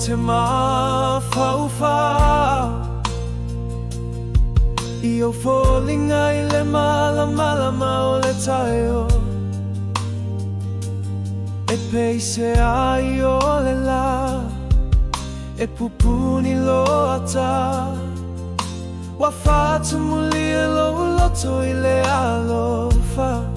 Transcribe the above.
te mafaufau. I ou foliga i le malamalama o le taeao, E pei se aio o le lā e pupuni lou ata. Ua faatumulia lou loto i le alofa.